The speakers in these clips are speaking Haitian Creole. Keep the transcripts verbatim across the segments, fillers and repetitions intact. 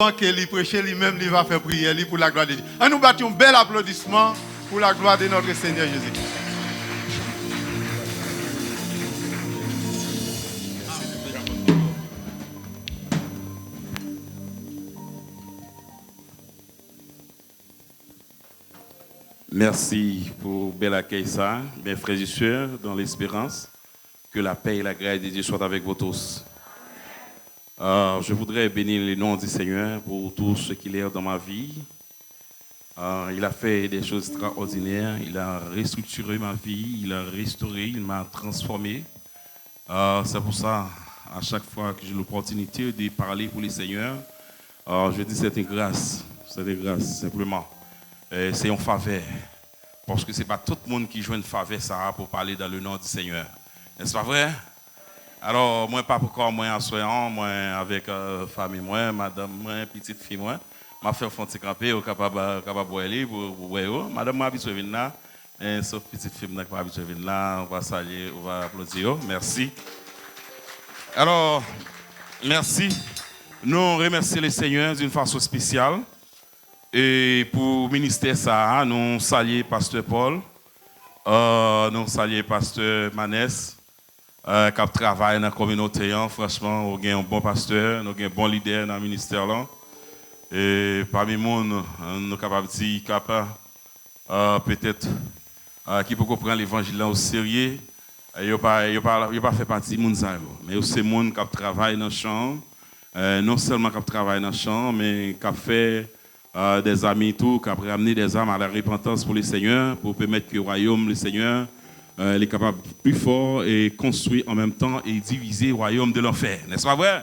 Avan ke li preche, li menm, li va fè priyè li pou la gloire de Dieu. Ann nou bat yon bèl aplodisman pour la gloire de notre Seigneur Jésus-Christ. Merci pour bel accueil ça, mes frères et sœurs dans l'espérance. Que la paix et la grâce de Dieu soient avec vous tous. Euh, je voudrais bénir le nom du Seigneur pour tout ce qu'il est dans ma vie. Euh, il a fait des choses extraordinaires. Il a restructuré ma vie. Il a restauré. Il m'a transformé. Euh, c'est pour ça, à chaque fois que j'ai l'opportunité de parler pour le Seigneur, euh, je dis c'est une grâce. C'est une grâce, simplement. Euh, c'est une faveur. Paske se pa tout moun ki jwenn favè sa a pou pale dans le nom du Seigneur. N'est-ce pas vrai? Alò, mwen pa pou kò mwen aswè an, mwen avèk euh, fanmi mwen, madanm mwen, pitit fi mwen. M ap fè fon ti kanpe, ou kapab, euh, kapab wè li, pou, pou wè yo. Madanm mwen abitye vin la, men sof pitit fi m nan ki pa abitye vin la, ou va salye, ou va aplodi yo. Mèsi. Alò, mèsi. Nou remèsye le Seigneur d'une façon spéciale. E pou ministè sa a, nou salye pastè Paul, euh, nou salye pastè Manès, euh, k ap travay nan kominote an. Franchman, ou gen yon bon pastè, nou gen bon lidè nan ministè lan. E pami moun, euh, nou kapab di, k ap, euh, petèt, euh, ki poko pran levanjil lan o serye, euh, yo pa, yo pa, yo pa fè pati moun sa yo. Men yo se moun k ap travay nan chan an, euh, non sèlman k ap travay nan chan an, men k ap fè euh, des amis tou, k ap ramener des âmes à la repentance pour le Seigneur, pou pèmèt ke wayòm le Seigneur, euh, li kapab pli fò e konstwi an menm tan e divize wayòm de lanfè. N'est-ce pas vrai?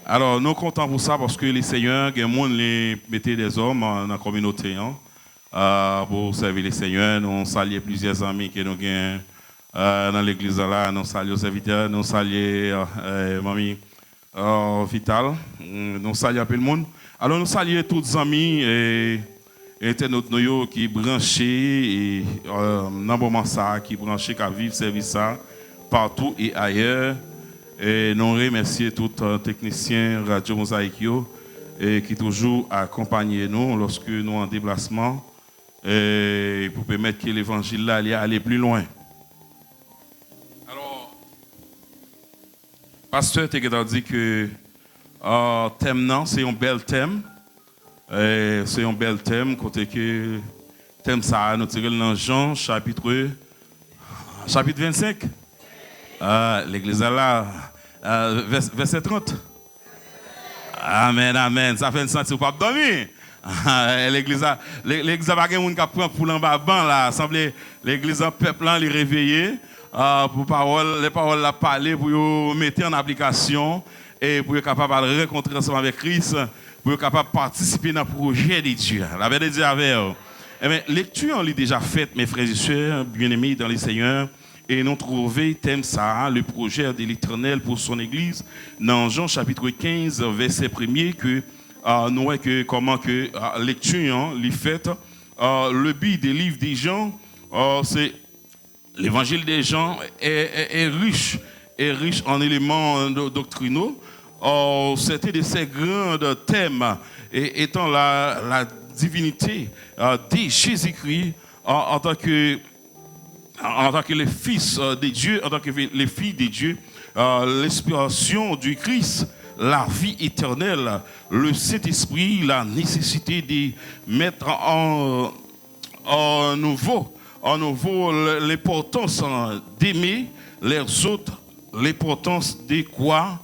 Alò, nou kontan pou sa, paske le Seigneur gen moun li mete dèzòm, euh, nan kominote an, euh, pou sèvi le Seigneur. Nou salye plizyè zanmi ke nou gen, euh, nan legliz la la. Nou salye sèvitè, nou salye, euh, euh, manmi euh, Vital. Mm, nou salye anpil moun. Alò, nou salye tout zanmi e entènot nou yo ki branche e, euh, nan moman sa a, ki branche, k ap viv sèvis sa a, partout et ailleurs. E nou remèsye tout, euh, teknisyen Radyo Mozayik yo, e ki toujou akonpanye nou lòske nou an deplasman, e pou pèmèt ke levanjil la li ale pli lwen. Alò, pastè te gentan di ke, euh, tèm nan, se yon bèl tèm. E se yon bèl tèm, kote ke tèm sa a, nou tire l nan Jan, chapit, chapit vennsenk. Ah, legliz la la. Ah, vès-, vèsè trant. Amèn, amèn. Sa fè n santi w p ap dòmi. Legliz la, le-, legliz la pa gen moun k ap pran poul anba ban la. Sanble legliz la, pèp lan, li reveye. Ah, pou pawòl, lè pawòl la pale, pou yo mete an aplikasyon e pou yo kapab al rankontre ansanm avèk Kris, pou yo kapab patisipe nan pwojè de Dye a. Lapè de Dye avè w. Ebyen, lekti an li deja fèt, mes frères et sœurs bien-aimés dans le Seigneur, e nou twouve tèm sa a, le projet de l'Éternel pour son Église, nan Jan chapit kenz, vèsè premye, ke, ah, nou wè ke kòman ke, ah, lekti an li fèt. Ah, le bi de liv de Jan, ah, se Levanjil de Jan est, est, est riche, est riche en éléments do-, doctrinaux. Or, c'est un de ces grands thèmes, et, étant la, la divinité, euh, de Jésus-Christ, en, en tant que, en tant que le Fils, euh, de Dieu, en tant que le Fils de Dieu, euh, l'expiation du Christ, la vie éternelle, le Saint-Esprit, la nécessité de mettre en, en nouveau, en nouveau l-, l'importance, hein, d'aimer les autres, l'importance de croire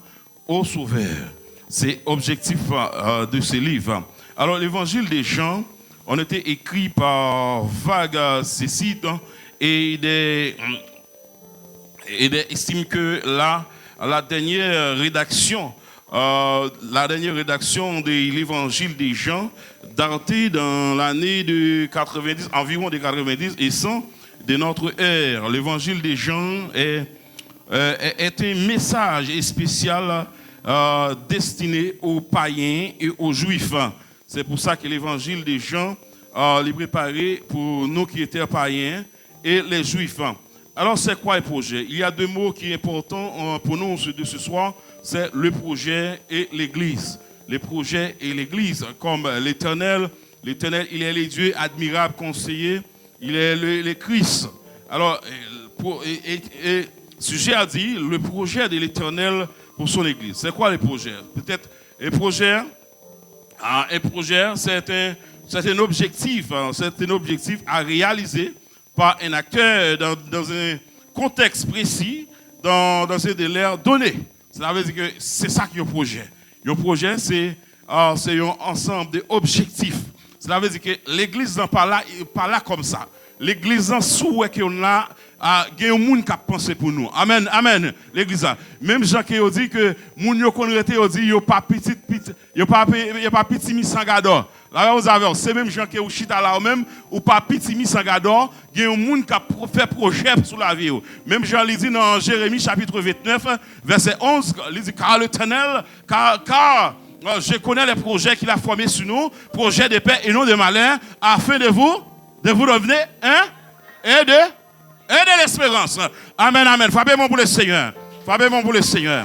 au Sauveur. C'est objectif, euh, de ce livre. Alors, l'évangile de Jean ont été écrits par Vargas Cécile et des, et des estime que la, la dernière rédaction, euh, la dernière rédaction de l'évangile de Jean datait dans l'année de quatre-vingt-dix, environ de quatre-vingt-dix et cent de notre ère. L'évangile de Jean est, euh, est, est un message spécial, euh, destiné aux païens et aux juifs. Se pou sa ke levanjil de Jan, euh, li prepare pou nou ki ete payen e le jwif. Alors, c'est quoi le projet? Il y a deux mots qui est important, euh, pour nous ce, de ce soir, c'est le projet et l'église. le projet et l'Église, comme l'Éternel, l'Éternel, il est le Dieu admirable, conseiller, il est le, le Christ. Alors, euh, pour, et, et, et sujet a dit, le projet de l'Éternel pour son Église. C'est quoi le projet? Peut-être un projet, ah, un projet, c'est un, c'est un objectif, hein, c'est un objectif à réaliser par un acteur dans, dans un contexte précis, dans, dans un délai donné. Sa vle di ke se sa ki yon pwojè. Yon pwojè, se, ah, se yon ansanm de objektif. Sa vle di ke legliz lan pa la, pa la kòmsa. Legliz lan, si w wè ke yon la, ah, gen yon moun k ap panse pou nou. Amèn, amèn. Legliz la. Menm jan ke yo di ke moun yo konn rete, yo di yo pa pitit, pitit, yo pa, yo pa pitimi san gadò. Lapè Bondye avè w. Se menm jan ke ou chita la ou menm, ou pa pitimi san gadò, gen yon moun k ap fè pwojè sou lavi w. Menm jan li di nan Jeremi chapit vennèf, vèsè onz, li di, car l'Éternel, car, car, euh, je connais les projets qu'il a formés sur nous, projets de paix et non de malheur, afin de vous, de vous donner un, et de, et de l'espérance. Amèn, amèn. Frape men pou le Senyè. Frape men pou le Senyè.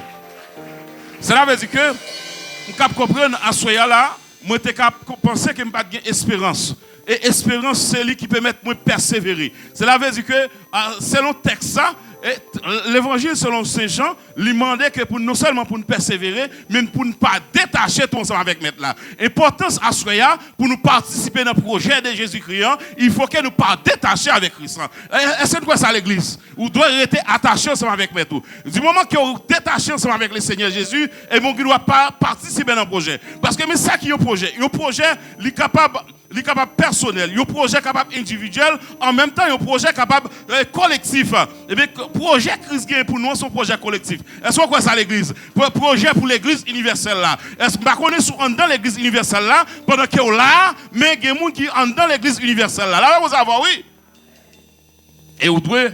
Sela vle di ke m k ap konprann aswè a la, mwen te ka p-, panse ke m pa t gen esperans. E esperans se li ki pèmèt mwen pèsevere. Sela vle di ke, ah, selon tèks sa, e, t-, levanjil selon Sen Jan, li mande ke pou n, non sèlman pou n pèsevere, men pou n pa detache tou ansanm avèk Mèt la. Enpòtans aswè a, pou nou patisipe nan pwojè de Jezikri an, il faut que nou pa detache avèk Kris lan. E, èske n kwè sa, legliz? Ou dwe rete atache ansanm avèk Mèt ou. Di moman ke w detache ansanm avèk le Senyè Jezi, ebyen, ou gen dwa pa patisipe nan pwojè. Paske men sa ki yon pwojè. Yon pwojè, li kapab, li kapab pèsonèl. Yon pwojè kapab endividyèl. An menm tan, yon pwojè kapab, eh, kolektif. Ebyen, k-, pwojè Kris gen pou nou an, se yon pwojè kolektif. Èske w kwè sa, legliz? Pwo-, pwojè pou legliz inivèsèl la. Èske, m pa konnen si w anndan legliz inivèsèl la, pandan ke w la a, men gen moun ki anndan legliz inivèsèl la. Lapè Bondye avè w, wi. E ou dwe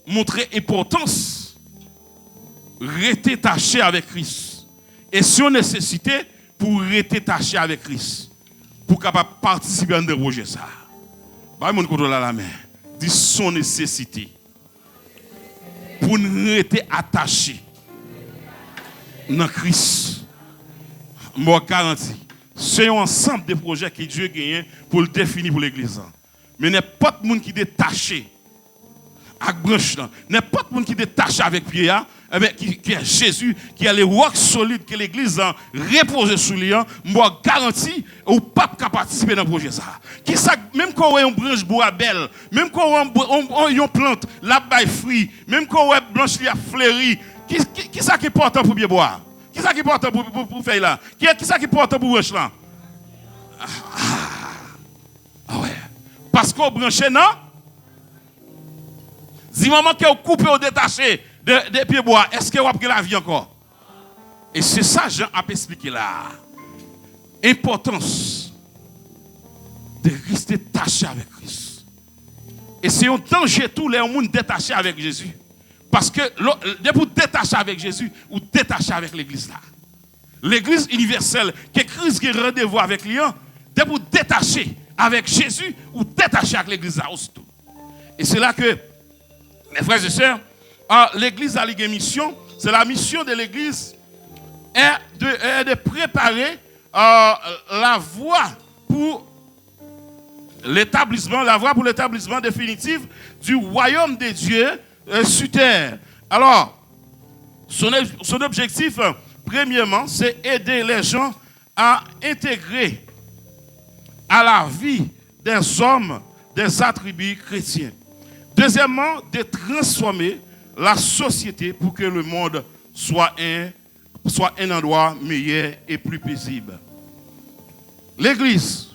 montre enpòtans rete tache avèk Kris. E se yon nesesite pou w rete tache avèk Kris, pou w kapab patisipe anndan pwojè sa a. Bay moun kote w la lamen. Di, se yon nesesite pou n rete atache nan Kris. M ba w garanti, se yon ansanm de pwojè ke Dye genyen pou l defini pou legliz lan. Men nenpòt moun ki detache ak branch lan, nenpòt moun ki detache avèk pye a, enben, ki, ki Jezi, ki le roc solide ke legliz lan repoze sou li an, m ba w garanti, ou p ap ka patisipe nan pwojè sa a. Kisa, menm ke w wè yon branch bwa bèl, menm ke w wè yon, yon, yon, yon plant, l ap bay fwi, menm ke w wè branch li ap fleri, ki, ki, kisa ki enpòtan pou pye bwa a? Kisa ki enpòtan pou, pou, pou fèy la? Ki, kisa ki enpòtan pou branch lan? Ah, ah, ah, wè. Paske w branche nan Di moman ke w koupe, w detache de, de pye bwa, èske w ap gen lavi ankò? E se sa Jan ap esplike la a. Enpòtans de rete tache avèk Kris. E se yon danje tou lè yon moun detache avèk Jezi. Paske lè, depi w detache avèk Jezi, ou detache avèk legliz la. Legliz inivèsèl ke Kris gen randevou avèk li an, depi w detache avèk Jezi, ou detache ak legliz la osito. E se la ke, mes frères et sœurs, ah, legliz la, li gen misyon. C'est la mission de l'église est de, est de préparer, euh, la voie pour l'établissement, la voie pour l'établissement définitif du royaume de Dieu, euh, sur terre. Alors, son, son objectif, euh, premièrement, c'est aider les gens à intégrer à la vie des hommes des attributs chrétiens. Deuxièmement, de transformer la société pour que le monde soit un, soit un endroit meilleur et plus paisible. Legliz,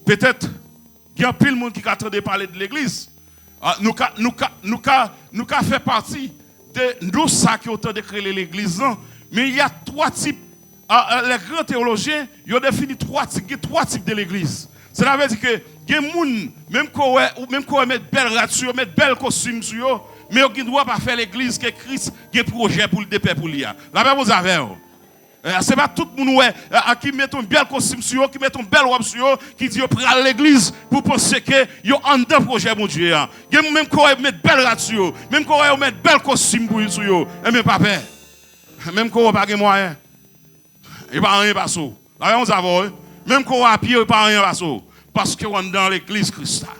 petèt, gen anpil moun ki ka tande pale de legliz. Ah, nou ka, nou ka, nou ka, nou ka fè pati de non sa ke yo tande k rele legliz lan. Men y a twa tip, ah, ah, les grands théologiens, yo defini twa tip, gen twa tip de legliz. Sela vle di ke gen moun, menm ke w wè, ou menm ke w wè met bèl rad sou yo, met bèl kostim sou yo, men yo gen dwa pa fè legliz ke Kris gen pwojè pou l depe pou li a. Lapè Bondye avè w. Eh, se pa tout moun ou wè, eh, ki met yon bèl kostim sou yo, ki met yon bèl wòb sou yo, ki di yo pral legliz pou panse ke yo anndan pwojè Bondye a. Gen moun menm ke w wè met bèl rad sou yo, menm ke w wè yo met bèl kostim pou, sou yo. Enben, pa pè. Menm ke w wè pa gen mwayen. Yo pa anyen pase w. Lè yon zavò, wi. Menm kò w a pye, yo pa anyen pase w. Paske w anndan legliz Kris la.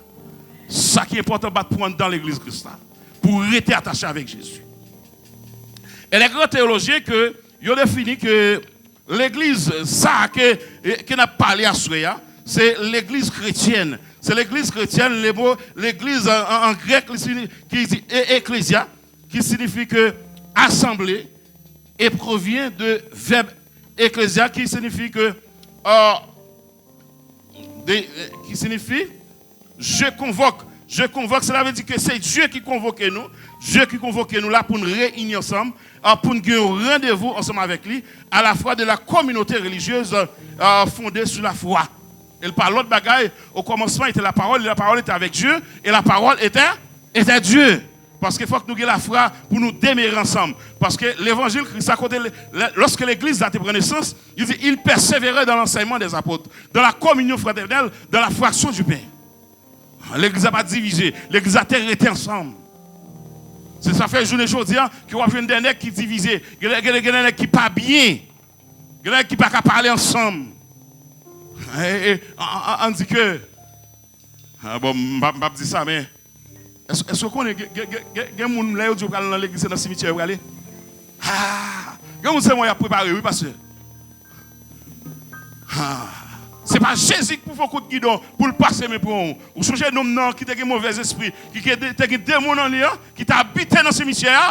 Sa ki enpòtan, bat pou w anndan legliz Kris la. Pou w rete atache avèk Jezi. E lè gran teyolojyen ke yo defini ke legliz sa ke, ke n ap pale aswè a, se legliz kretyèn. Se legliz kretyèn, le mo legliz an, an, an grèk, li sini-, ki di e-, eklezia, ki sinifi ke asanble, e provyen de vèb eklezia, ki sinifi ke, euh, de, ki sinifi je convoque. Je convoque, cela veut dire que c'est Dieu qui convoque nous. Dieu qui convoque nous là pour nous réunir ensemble, euh, pour nous gagner un rendez-vous ensemble avec lui, à la fois de la communauté religieuse euh, fondée sur la foi. Et pas l'autre bagaille, au commencement était la parole, et la parole était avec Dieu, et la parole était, était Dieu. Paske fòk nou gen lafwa pou nou demere ansanm. Paske levanjil Kris la, kote le, le, lòske legliz la te pran nesans, li di, ils persévéraient dans l'enseignement des apôtres, dans la communion fraternelle, dans la fraction du pain. Legliz la pa t divize, legliz la te rete ansanm. Se sa fè jounen jodi a, ke w ap jwenn de nèg ki divize, gen, gen, gen de nèg ki pa byen, gen de nèg ki pa ka pale ansanm. E, e, an, an, an di ke, ah, bon, m p ap, m p ap di sa, men Èske, èske w konnen gen, gen, gen, gen, gen moun lè yo di yo pral nan legliz, se nan simityè yo prale? Ah! Gen moun se mò y ap prepare, wi, pastè. Ah! Se pa Jezi ki pou fè w kout gidon pou l pase men pran w. Ou sonje nonm nan ki te gen movèzespri, ki, ki te, te gen demon nan li an, ki te abite nan simityè a?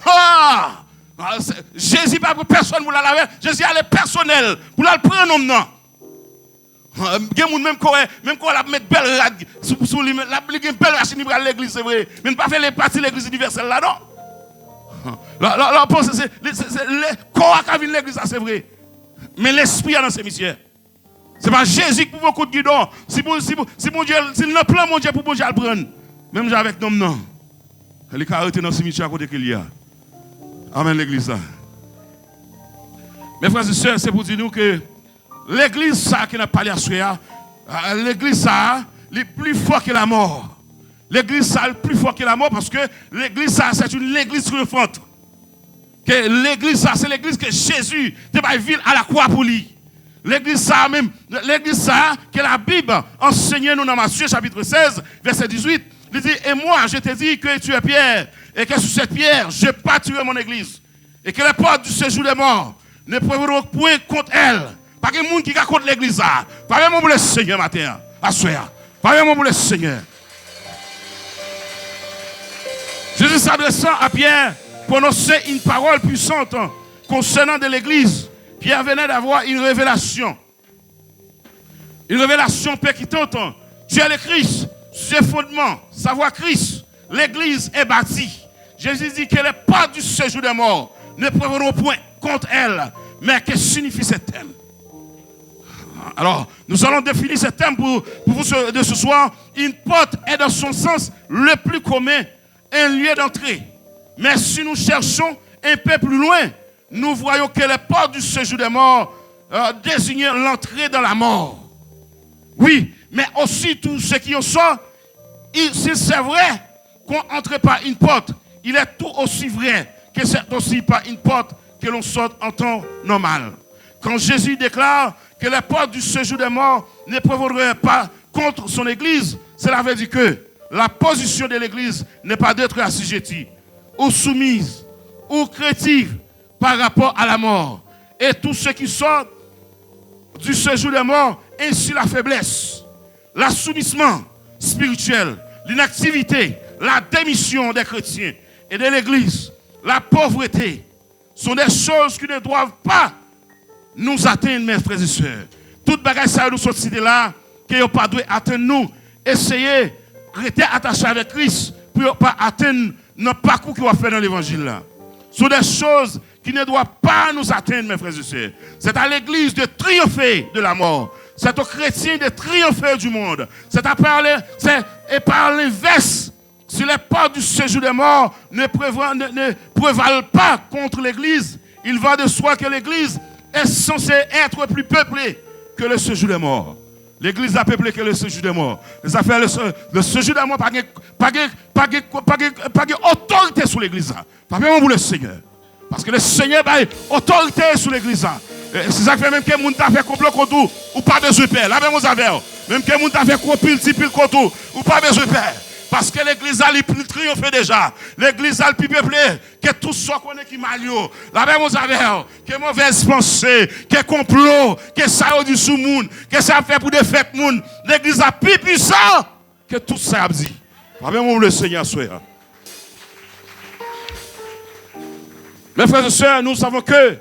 Ah! Ah, se, Jezi pa pran pèsonn pou l al avè l. Jezi ale pèsonèl pou l al pran nonm nan. Gen moun menm kò, menm kò l ap met bèl rad sou, sou li, l ap, li gen bèl machin, li pral legliz, se vre. Men n pa fè l pati legliz inivèsèl la, non. Lè, lè, lè w panse se, se, se, se le, kò a ka vin legliz la, se vre. Men lespri a nan simityè. Se pa Jezi ki pou pran kout gidon. Si, pou, si, pou, si Bondye, si l nan plan Bondye pou Bondye al pran l. Menm jan avèk nonm nan. Li ka rete nan simityè a kote ke l ye a. Amèn, legliz la. Men frè e sè, se pou di nou ke legliz sa a ke n ap pale aswè a, a, legliz sa a, li pli fò ke lamò. Legliz sa a, li pli fò ke lamò paske legliz sa a, c'est une église triomphante. Ke legliz sa a, se legliz ke Jezi te bay vi l alakwa pou li. Legliz sa a menm, legliz sa a ke Labib ansenye nou nan Matye chapit sèz, vèsè dizuit, li di, et moi, je te dis que tu es Pierre, et que sur cette pierre, je bâtirai mon église. Et que les portes du séjour des morts ne prévaudront point contre elle. Pa gen moun ki ka kont legliz sa. Frape men pou le Senyè maten an, aswè a. Frape men pou le Senyè. Jésus s'adressant à Pierre prononçait une parole puissante concernant de l'église. Pierre venait d'avoir une révélation. Une révélation percutante. Tu es le Christ. Sur ce fondement, savoir Christ, l'Église est bâtie. Jésus dit que les portes du séjour des morts ne prévaudront point contre elle. Mais que signifie ce thème? Alors, nous allons définir ce thème pour, pour vous ce- de ce soir. Une porte est dans son sens le plus commun un lieu d'entrée. Mais si nous cherchons un peu plus loin, nous voyons que les portes du séjour des morts euh, désignent l'entrée dans la mort. Oui, mais aussi tous ceux qui en sortent, il- s'il c'est vrai qu'on entre par une porte, il est tout aussi vrai que c'est aussi par une porte que l'on sort en temps normal. Quand Jésus déclare que les portes du séjour des morts ne prévaudront pas contre son Église, cela veut dire que la position de l'Église n'est pas d'être assujettie ou soumise ou craintive par rapport à la mort. Et tous ceux qui sortent du séjour des morts, ainsi la faiblesse, l'assoumisman spirituel, l'inactivité, la démission des chrétiens et de l'Église, la pauvreté, sont des choses qui ne doivent pas nous atteindre, mes frères et sœurs. Tout bagay sa yo nou sot site la, ke yo pa dwe atenn nou. Eseye rete atache avèk Kris pou yo pa atenn nan pakou ke w ap fè nan levanjil la. Sont des choses qui ne doivent pas nous atteindre, mes frères et sœurs. C'est à l'Église de triompher de la mort. C'est aux chrétiens de triompher du monde. C'est à par le- c'est- et par l'inverse, si les portes du séjour des morts ne prévalent, ne, ne prévalent pas contre l'Église, il va de soi que l'Église est censée être plus peuplée que le séjour des morts. Legliz la peple ke le séjour des morts. Se sa fè le, se- le séjour des morts pa gen, pa gen, pa gen, pa gen, pa gen otorite sou legliz la. Frape men pou le Senyè. Paske le Senyè bay otorite sou legliz la. E se sa k fè menm ke moun ta fè konplo kont ou, ou pa bezwen pè. Lapè monte avè w. Menm ke moun ta fè konpil ti pil kont ou, ou pa bezwen pè. Paske legliz la, li, li triyonfe deja. Legliz la, li pi peple ke tout sa w konnen ki mal yo. Lapè monte avè w. Ke movèz panse, ke konplo, ke sa yo di sou moun, ke sa y ap fè pou defèt moun. Legliz la pi pwisan ke tout sa y ap di. Lapè monte le Senyè aswè a. Mes frères et sœurs, nous savons que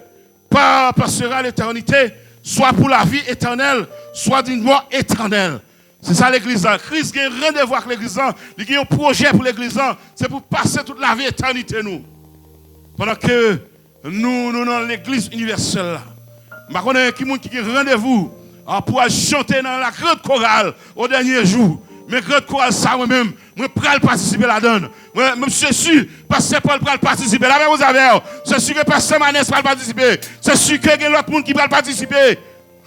par passera l'éternité, soit pour la vie éternelle, soit d'une mort éternelle. Se sa legliz la. Kris gen randevou ak legliz la. Li gen yon pwojè pou legliz la. Se pou pase tout lavi etènite nou. Pandan ke nou, nou nan legliz inivèsèl la. M pa konnen ki moun ki gen randevou, a, pou al chante nan la grande chorale au dernier jour. Men grande chorale sa, mwen menm, mwen pral patisipe ladan l. Mwen, mwen, se si, pastè Paul pral patisipe. Lapè monte avè w. Se si ke pastè Manès pral patisipe. Se si ke gen lòt moun ki pral patisipe.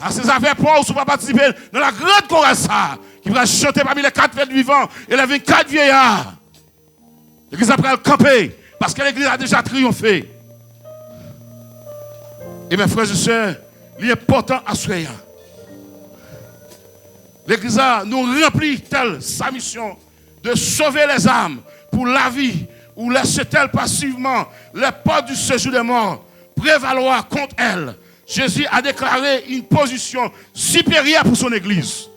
A, se zafè pa w si w pa patisipe nan la grande chorale sa, ki pral chante parmi les quatre vivants et les vingt-quatre vieillards. Legliz la pral kanpe, paske legliz la deja triyonfe. E mes frères et sœurs, li enpòtan aswè a. Legliz la, nou ranpli tèl sa misyon de sauver les âmes pour la vie, ou laisse-t-elle passivement les portes du séjour des morts prévaloir contre elle? Jésus a déclaré une position supérieure pour son Église.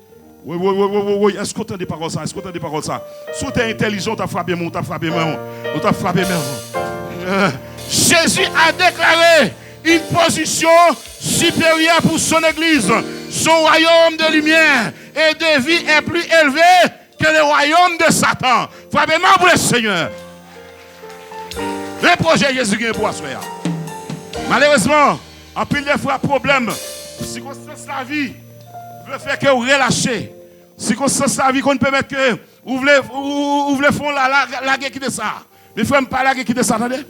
Woy, woy, woy, woy, woy, woy. Èske w tande pawòl sa? Èske w tande pawòl sa? Si w te entèlijan, w t ap frape men w, w t ap frape men w, w t ap frape men w. Euh, Jésus a déclaré une position supérieure pour son Église. Son royaume de lumière et de vie est plus élevé que le royaume de Satan. Frape men w pou le Senyè. Men pwojè Jezi gen pou aswè a. Malerezman, anpil de fwa, pwoblèm, sikonstans lavi vle fè ke w relache. Sikonstans lavi konn pèmèt ke ou vle, ou, ou, ou vle fè yon la, la, lage kite sa. Men frè m, pa lage kite sa, tande.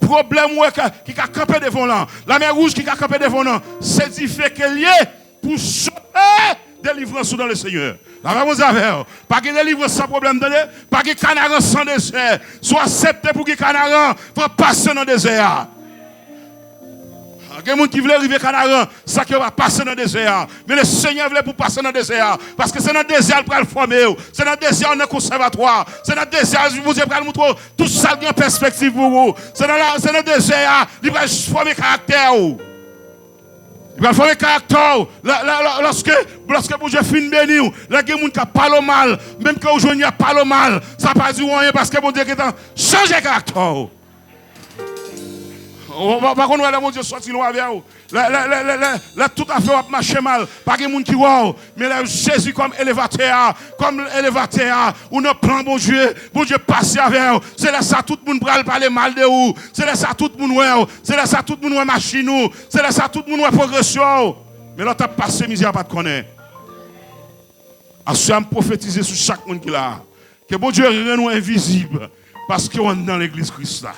Pwoblèm ou wè ka, ki ka kanpe devan w lan, lamè wouj ki ka kanpe devan w lan, se dife ke l ye pou chofe delivrans ou dans le Seigneur. Lapè Bondye avè w. Pa gen delivrans san pwoblèm, tande. Pa gen Kanaran san dezè. Si w aksepte pou gen Kanaran, fò w pase nan dezè a. Gen moun ki vle rive Kanaran san ke yo pa pase nan dezè a. Men le Senyè vle pou w pase nan dezè a. Paske se nan dezè a l pral fòme w. Se nan dezè a w nan konsèvatwa. Se nan dezè a Bondye pral montre w tout sa l gen an pèspektiv pou ou. Se nan la, se nan dezè a li pral fòme karaktè w. Li pral fòme karaktè w. Lè, lè, lè, lòske, lòske Bondye fin beni w, lè gen moun k ap pale w mal, menm ke w jwenn yo ap pale w mal, sa pa di w anyen paske Bondye gentan chanje karaktè w. Ou pa, pa konn wè lè Bondye sòti lwen avè w. Lè, lè, lè, lè, lè, lè tout afè w ap mache mal, pa gen moun ki wè w. Men lè Jezi kòm elevatè a, kòm elevatè a, ou nan plan Bondye, Bondye pase avè w. Se lè sa tout moun pral pale mal de ou. Se lè sa tout moun wè w. Se lè sa tout moun wè machin ou. Se lè sa tout moun wè pwogresyon w. Men lè w t ap pase mizè a pa t konnen. Aswè a m pwofetize sou chak moun ki la a. Ke Bondye rann ou envizib paske w anndan legliz Kris la.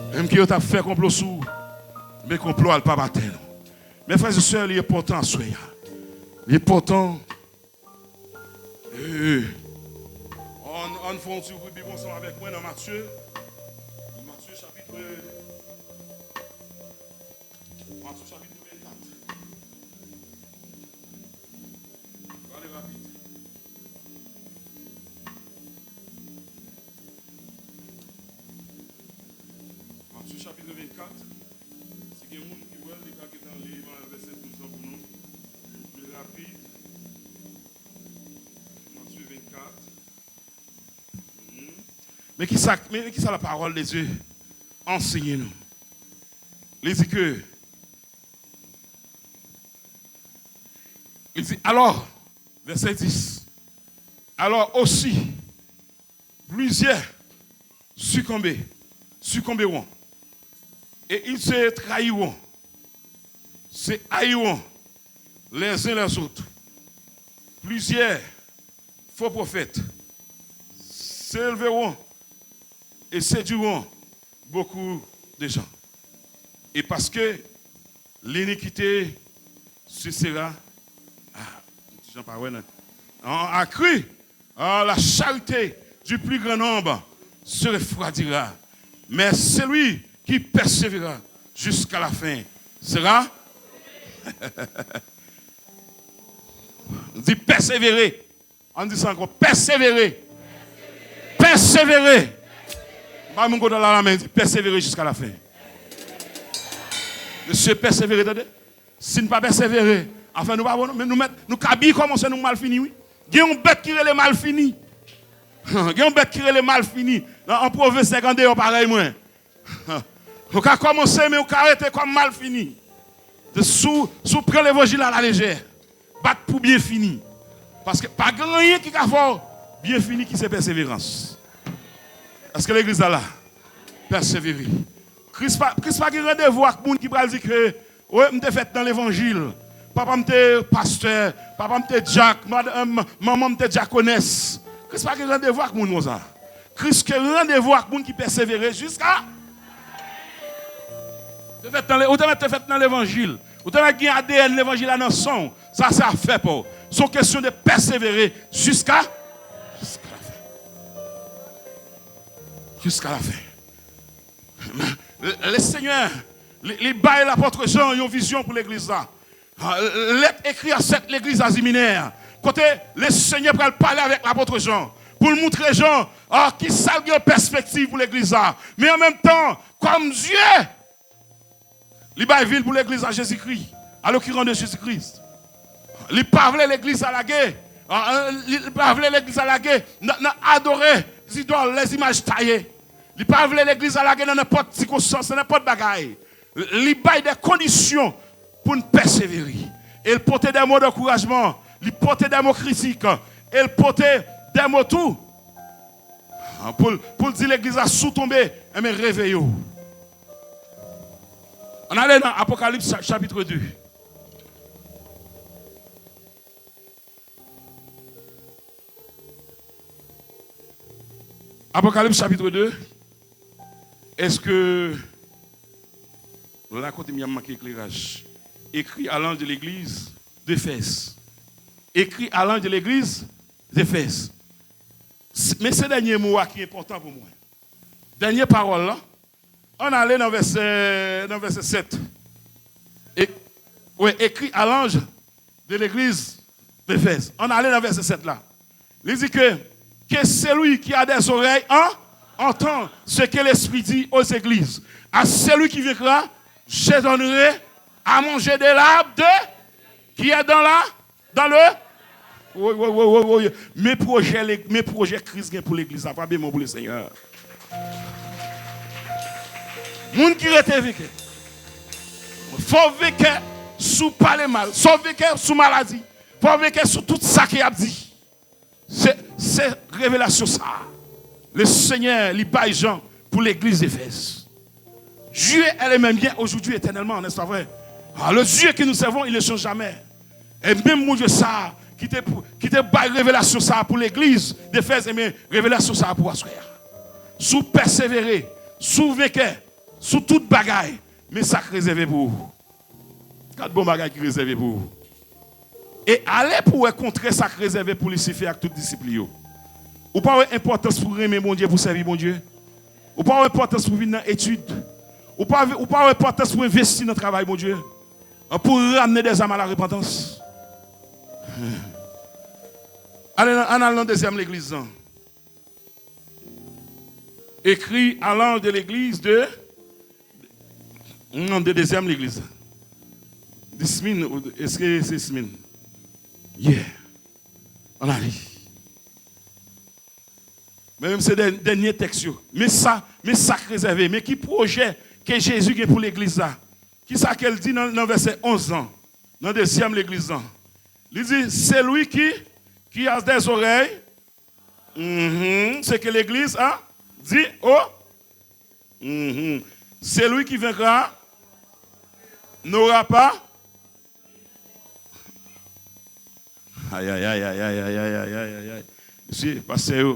Menm ke yo t ap fè konplo sou w, men konplo a l p ap atenn ou. Men frè e sè, li enpòtan aswè a. Li enpòtan. Ee, ann, ann fè yon ti ouvri Bib ansanm avèk mwen nan Matye. Matye chapit, Matye chapit vennkat. Pale rapid. Matye chapit vennkat. Si gen moun ki wè l, li ka gentan li vèsè douz lan pou nou. Li rapid. Matye vennkat. Mhm. Men ki sa, men, men ki sa la parole de Dieu ansenye nou? Li di ke, li di, alors, verset dix, alors aussi, plusieurs succomber, succomberont, et ils se trahiront, se haïront les uns les autres. Plusieurs faux prophètes s'élèveront et séduiront beaucoup de gens. Et parce que l'iniquité suscitera, ah, ti jan pa wè nan, en accru, ah, la charité du plus grand nombre se refroidira. Mais celui qui persévérera jusqu'à la fin sera. Di pèsevere. Ann di sa ankò, pèsevere. Pèsevere. Ba moun kote la lamen, di pèsevere jusqu'à la fin. Mesye, pèsevere, tande. Si n pa pèsevere, afè nou pa bon, non. Men nou mèt, nou ka byen kòmanse, nou mal fini, wi. Gen yon bèt ki rele malfini. Gen yon bèt ki rele malfini. Nan, an pwovens, nèg andeyò parèy mwen. Ou ka kòmanse, men ou ka rete kòm malfini. Si w, si w pran levanjil alalejè, bat pou byen fini. Paske pa gen anyen ki ka fè w byen fini ki se pèseverans. Èske legliz la la? Pèsevere. Kris pa, Kris pa gen randevou ak moun ki pral di ke, wi, m te fèt nan levanjil. Papa m te pastè, papa m te dyak, mad-, m-, manman m te dyakonès. Kris pa gen randevou ak moun konsa. Kris gen randevou ak moun ki pèsevere jiska. Te fèt nan le-, ou te mèt te fèt nan levanjil. Ou te mèt gen A D N levanjil la nan san w. Sa se afè pa w. Se yon kesyon de pèsevere jiska, jiska lafen. Jiska lafen. Le, le Senyè, li, li bay lapòt Jan yon vizyon pou legliz la. Ah, lèt ekri a sèt legliz Azi Minè, kote le Senyè pral pale avèk lapòt Jan, pou l moutre Jan, ah, ki sa l gen pèspektiv pou legliz la. Men an menm tan, kòm Dye, li bay vi l pou legliz la, Jezikri, a lokiran de Jezikri. Li pa vle legliz la lage, ah, ah, li, li pa vle legliz la lage nan, nan adore zidòl, lèzimaj taye. Li pa vle legliz la lage nan nenpòt sikonstans, nan nenpòt bagay. Li bay de kondisyon pou n pèsevere. E l pote de mo dankourajman, li pote de mo kritik, e l pote de mo tou pou l, pou l di legliz la, si w tonbe, enben, reveye w. Ann ale nan Apokalips cha-, chapitre de. Apokalips chapitre de. Èske, rakonte m, y a manke ekleraj. Écrit à l'ange de l'église d'Éphèse. Écrit à l'ange de l'église d'Éphèse. S-, men se dènye mo a ki enpòtan pou mwen. Dènye pawòl la. Ann ale nan vèsè, nan vèsè sèt. É-, wi, écrit à l'ange de l'église d'Éphèse. Ann ale nan vèsè sèt la. Li di ke, que celui qui a des oreilles en-, entende ce que l'Esprit dit aux églises. À celui qui vaincra, je donnerai à manger de l'arbre de, qui est dans la, dans le, woy, woy, woy, woy, woy. Men pwojè, men pwojè Kris gen pou legliz la. Frape men w pou le Senyè. Moun ki rete venkè. Fò w venkè sou pale mal. Fò w venkè sou maladi. Fò w venkè sou tout sa ke y ap di. Se, se revelasyon sa a le Senyè li bay Jan pou legliz Efèz. Dieu est le même hier, aujourd'hui, éternellement, n'est-ce pas vrai? Ah, le Dieu que nous servons, il ne change jamais. E menm Bondye sa a ki te, ki te bay revelasyon sa a pou legliz Efèz, ebyen, revelasyon sa a pou aswè a. Si w pèsevere, si w venkè, sou tout bagay, men sa k rezève pou ou. Gad bon bagay ki rezève pou ou. E ale pou w wè kontrè sa k rezève pou Lisifè ak tout disip li yo. Ou pa wè enpòtans pou renmen Bondye, pou sèvi Bondye. Ou pa wè enpòtans pou vin nan etid. Ou pa, ou pa wè enpòtans pou envesti nan travay Bondye. Pou ramne dèzam a la repantans. Ale nan, ann al nan dezyèm legliz lan. Écrit à l'ange de l'église de, non, de dezyèm legliz. Dismin, èske se Dismin? Yeah. Ann ale. Men menm se dè-, dènye tèks yo. Men sa, men sa k rezève. Men ki pwojè ke Jezi gen pou legliz la. Kisa ke l di nan, nan vèsè onz lan, nan dezyèm legliz lan? Li di, celui qui, qui a des oreilles, mhm, ce que l'église a dit au, mhm, celui qui vaincra n'aura pas. Ay, ay, ay. Mesye, pastè yo.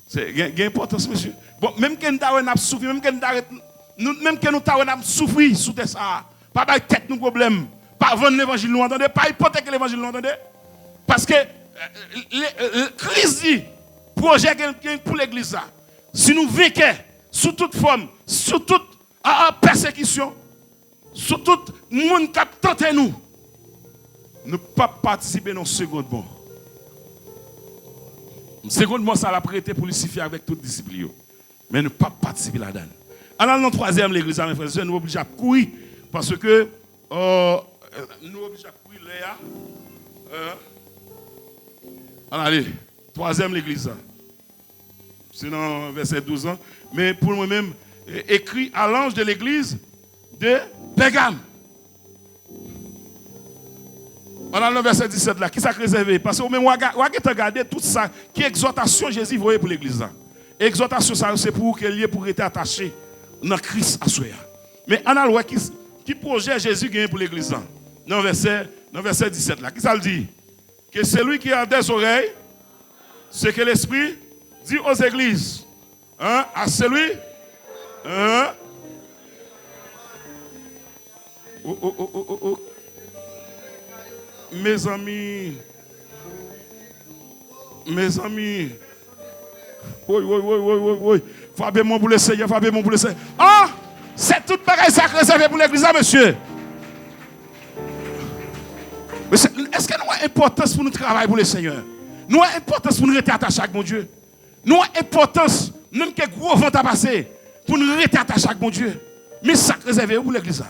Se, gen, gen enpòtans, mesye. Bon, menm ke n ta wè n ap soufri, menm ke n ta ret, nou, menm ke nou ta wè n ap soufri sou tè sa a, pa bay tèt nou pwoblèm. Pa vann levanjil nou an, tande. Pa ipoteke levanjil nou an, tande. Paske, eh, le, eh, Kris di, pwojè gen, gen pou legliz la. Si nou venkè, sou tout fòm, sou tout a, a pèsekisyon, sou tout moun k ap tante nou, nou p ap patisipe nan segond mò. Segond mò sa l ap rete pou Lisifè avèk tout disip li yo. Men nou p ap patisipe ladan l. Ann al nan twazyèm legliz la, men frè e sè, nou oblije ap kouri, paske, euh, nou oblije ap kouri lè a. Euh, ann ale. Twazyèm legliz la. Se nan vèsè douz lan. Men pou mwen menm, e- écrit à l'ange de l'église de Pergame. Ann al nan vèsè disèt la. Kisa k rezève? Paske ou menm w a ga- w a gentan gade tout sa ki egzòtasyon Jezi voye pou legliz la. Egzòtasyon sa yo se pou ou ke l ye pou w rete atache nan Kris aswè a. Men ann al wè ki, ki pwojè Jezi genyen pou legliz la. Nan vèsè, nan vèsè disèt la. Kisa l di? Que celui qui a des oreilles, ce que l'Esprit dit aux églises. Hein? À celui. Hein? Oh, oh, oh, oh, oh, oh. Mezanmi. Mezanmi. Woy, woy, woy, woy, woy, woy. Frape men w pou Lesenyè, frape men w pou Lesenyè. Ah! Se tout bagay sa k rezève pou legliz la, mesye. Mesye, èske nou wè enpòtans pou nou travay pou Lesenyè? Nou wè enpòtans pou nou rete atache ak Bondye? Nou wè enpòtans, menm ke gwo van ta pase, pou nou rete atache ak Bondye? Men sa k rezève pou legliz la.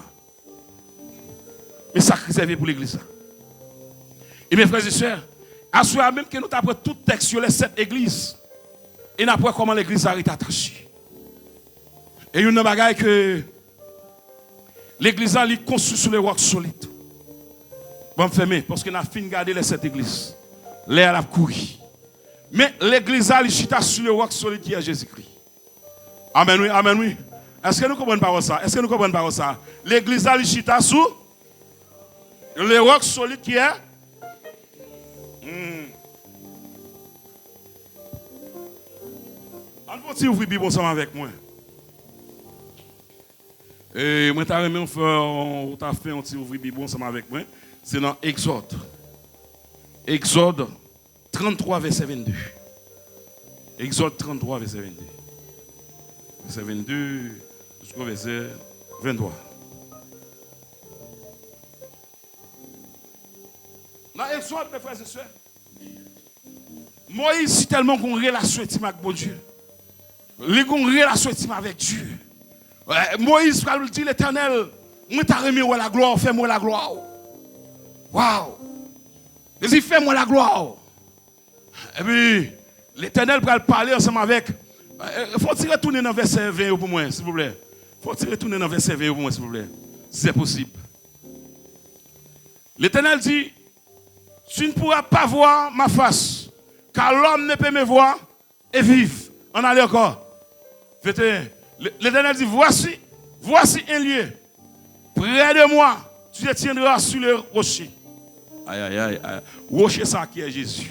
Men sa k rezève pou legliz la. Ebyen, frè e sè, aswè a menm ke nou ta pran tout tèks yo, lè sèt egliz, e n ap wè kòman legliz la rete atache. E youn nan bagay ke legliz la, li konstwi sou le roc solide. Ban m fèmen, paske n a fin gade lè sèt egliz. Lè a l ap kouri. Men legliz la, li chita sou le roc solide ki è Jezikri. Amèn wi, amèn wi. Èske nou konprann pawòl sa? Èske nou konprann pawòl sa? Legliz la, li chita sou le roc solide ki è. Hmm. Ann fè yon ti ouvri Bib ansanm avèk mwen. E mwen ta renmen w fè, w ta fè yon ti ouvri Bib ansanm avèk mwen. Se nan Egzòd. Egzòd tranntwa, vèsè vennde. Egzòd tranntwa, vèsè vennde. Vèsè vennde jiska vèsè venntwa. Nan Egzòd, mes frères et sœurs, Moyiz si tèlman gon relasyon entim ak Bondye. Li gon relasyon entim avèk Dye. Eh, Moyiz pral di Letènèl, mwen ta renmen wè laglwa w, fè m wè laglwa w. Waw! Li di, fè m wè laglwa w. Epi, Letènèl pral pale ansanm avèk, eh, fò w ti retounen nan vèsè ven yo pou mwen, silvouplè. Fò w ti retounen nan vèsè ven yo pou mwen, silvouplè. Si c'est possible. L'Éternel dit, tu ne pourras pas voir ma face, car l'homme ne peut me voir et vivre. Ann ale ankò. Vennteyen. Le- L'Éternel dit, voici, voici un lieu près de moi, tu te tiendras sur le rocher. Ay, ay, ay, ay. Woche sa ki è Jezi.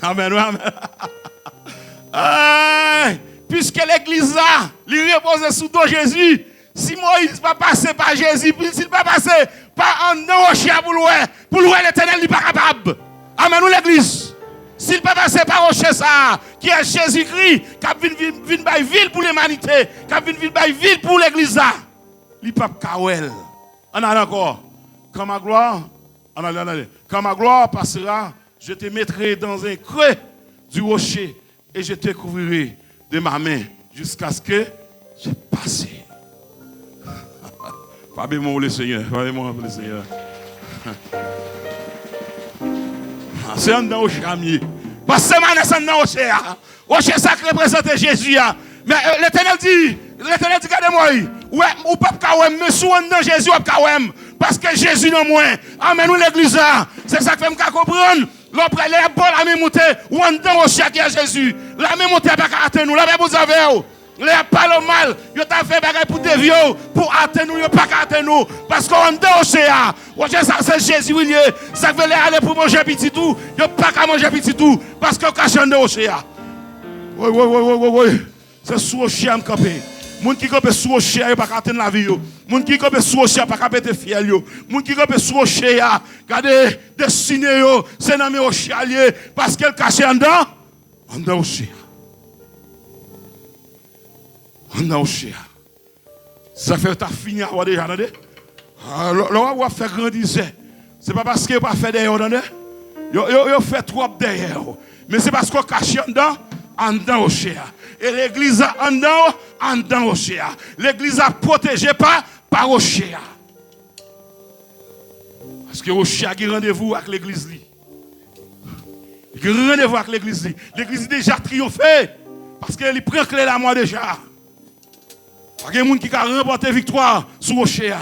Amèn, wi, amèn. Ay, piske legliz la, li repoze sou do Jezi, si Moyiz pa pase pa Jezi, si l pa pase pa anndan woche a pou l wè, pou l wè Letènèl, li pa kapab. Amèn, wi, legliz. Si l pa pase pa woche sa a, ki è Jezikri, k ap vin, vin, vin bay vi l pou limanite, k ap vin, vin bay vi l pou legliz la, li p ap ka wè l. Ann ale ankò. Quand ma gloire, ann ale, ann ale. Quand ma gloire passera, je te mettrai dans un creux du rocher et je te couvrirai de ma main jusqu'à ce que je passe. Frape men w pou Lesenyè, frape men w pou Lesenyè. Se anndan woche a m ye. Pastè Manès anndan woche a. Woche sa k reprezante Jezi a. Men, eh, Letènèl di, Letènèl di, gade mwen, ou wè, ou p ap ka wè m, men si w anndan Jezi, w ap ka wè m. Paske Jezi nan mwen. Amèn, wi, legliz la. Se sa k fè m ka konprann. Lè w prale, lè y ap ba w lamen monte, ou anndan woche a ki è Jezi. Lamen monte a pa ka atenn ou. Lapè Bondye avè w. Lè y ap pale w mal, yo ta fè bagay pou devye w, pou atenn ou, yo pa ka atenn ou. Paske w anndan woche a. Woche sa, se Jezi wi l ye. Sa k vle lè y ale pou manje pitit ou, yo pa ka manje pitit ou. Paske w kache anndan woche a. Woy, woy, woy, woy, woy, woy. Se sou woche a m kanpe. Moun ki kanpe sou woche a, yo pa ka atenn lavi yo. Moun ki kanpe sou woche a pa ka pete fyèl yo. Moun ki kanpe sou woche a, gade, destine yo, se nan men woche a l ye, paske l kache anndan, anndan woche a. Anndan woche a. Sa fè yo ta fini avè w deja, tande. Ah, lè lè w ap fè grandizè, se pa paske yo pa fè dèyè w, tande. Yo, yo, yo fè twòp dèyè w. Men se paske w kache anndan, anndan woche a. E legliz la anndan w, anndan woche a. Legliz la pwoteje pa, pa woche a. Paske woche a gen randevou ak legliz li. Li gen randevou ak legliz li. Legliz li deja triyonfe. Paske li pran kle lamò deja. Pa gen moun ki ka ranpòte viktwa sou woche a.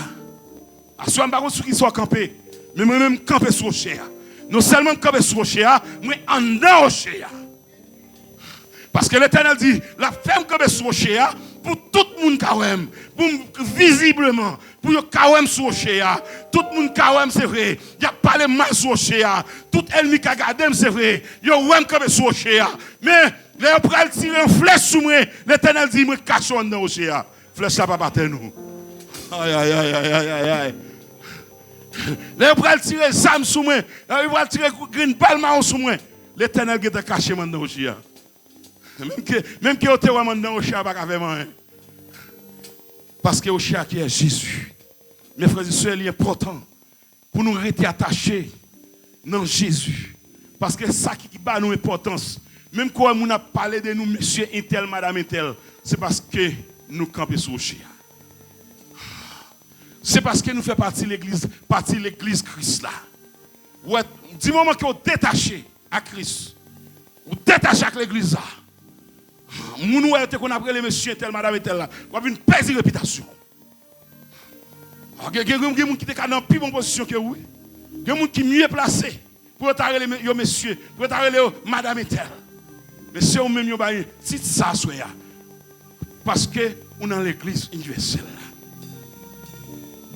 Aswè a, m pa konn sou ki sa w kanpe, men mwen menm, m kanpe sou woche a. Non sèlman m kanpe sou woche a, mwen anndan woche a. Paske Letènèl di, l ap fè m kanpe sou woche a, pou tout moun ka wè m, pou m vizibleman, pou yo ka wè m sou woche a. Tout moun ka wè m, se vre. Y ap pale m mal sou woche a. Tout ènmi ka gade m, se vre. Yo wè m kanpe sou woche a. Men, lè yo pral tire yon flèch sou mwen, Letènèl di, mwen kache w anndan woche a. Flèch la p ap atèn ou. Ay, ay, ay, ay, ay, ay, ay. Lè yo pral tire zam sou mwen, lè yo pral tire grenn bal mawon sou mwen, Letènèl gentan kache m anndan woche a. Menm ke, menm ke yo te wè m anndan woche a, pa ka fè m anyen. Paske woche a ki è Jezi. Men frè e sè, li enpòtan pou nou rete atache nan Jezi. Paske sa ki, ki ba nou enpòtans. Menm kò moun ap pale de nou, mesye entèl, madanm entèl, se paske nou kanpe sou woche a. Se paske nou fè pati legliz, pati legliz Kris la. Ou wè, di moman ke w detache ak Kris, ou detache ak legliz la, moun ou wè yo te konn ap rele mesye entèl, madanm entèl la, w ap vin pèdi repitasyon. Ah, gen, gen, gen moun ki te ka nan pi bon pozisyon ke ou, wi. Gen moun ki mye plase pou yo ta rele me- yo mesye, pou yo ta rele yo madanm entèl. Men se ou menm yo bay tit sa aswè a. Paske ou nan legliz inivèsèl la.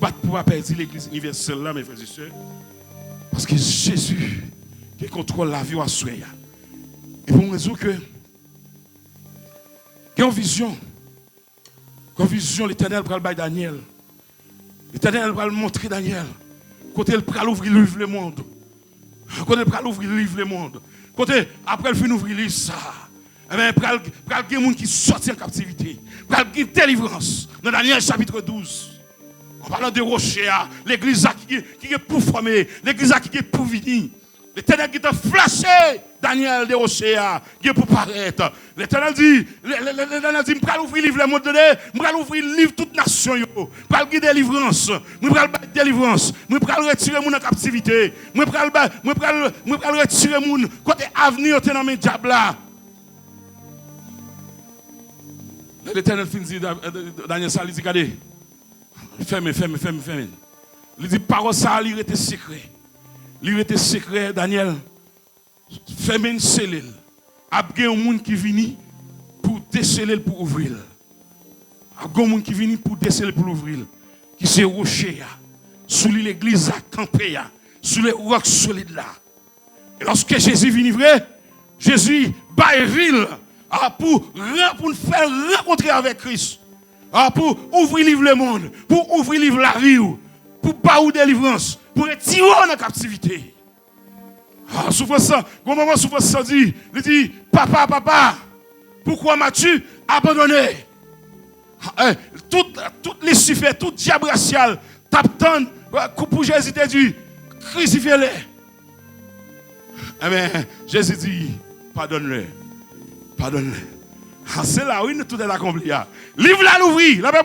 Bat pou w pa pèdi legliz inivèsèl la, men frè e sè. Paske Jezi gen kontwòl lavi w aswè a. E pou mwen di w ke gen yon vizyon. Gen yon vizyon Letènèl pral bay Danyèl. Letènèl pral montre Danyèl kote l pral ouvri liv lemonn. Kote l pral ouvri liv lemonn. Kote, apre l fin ouvri liv sa, enben, pral, pral gen moun ki sòti an kaptivite. Pral gen delivrans. Nan Danyèl chapit douz, an palan de woche a, legliz la ki gen, ki gen pou fòme, legliz la ki gen pou vini. Letènèl gentan flache Danyèl de woche a gen pou parèt. Letènèl di, le- le- le- Letènèl di, m pral ouvri liv lemonn, tande, m pral ouvri liv tout nasyon yo. Pral gen delivrans. Mwen pral bay delivrans. Mwen pral retire moun nan kaptivite. Mwen pral bay, mwen pral, mwen pral retire moun kote avni yo te nan men dyab la. Lè Letènèl fin di Da- Danyèl sa, li di, gade, fèmen, fèmen, fèmen, fèmen. Li di, pawòl sa a, li rete sekrè. Li rete sekrè, Danyèl. Fèmen l, sele l. Ap gen yon moun ki vini pou desele l, pou ouvri l. Ap gen yon moun ki vini pou desele l, pou l ouvri l. Ki se woche a. Sou li legliz la kanpe a. Sou le wòk solid la. E lòske Jezi vini vre, Jezi bay vi l, a, pou ran- pou n fè l rankontre avèk Kris. A, pou ouvri liv lemonn, pou ouvri liv lavi w, pou ba ou delivrans, pou retire w nan kaptivite. A, soufrans lan, gon moman soufrans lan di, li di, papa, papa, pourquoi m'as-tu abandonné? Eh, tout, tout Lisifè, tout dyab rasyal t ap tann, eh, pou Jezi te di, crucifiez-le. Enben, Jezi di, pardonne-le. Pardonne-le. A, se la, wi, nou tout est accompli a. Liv la louvri, la pa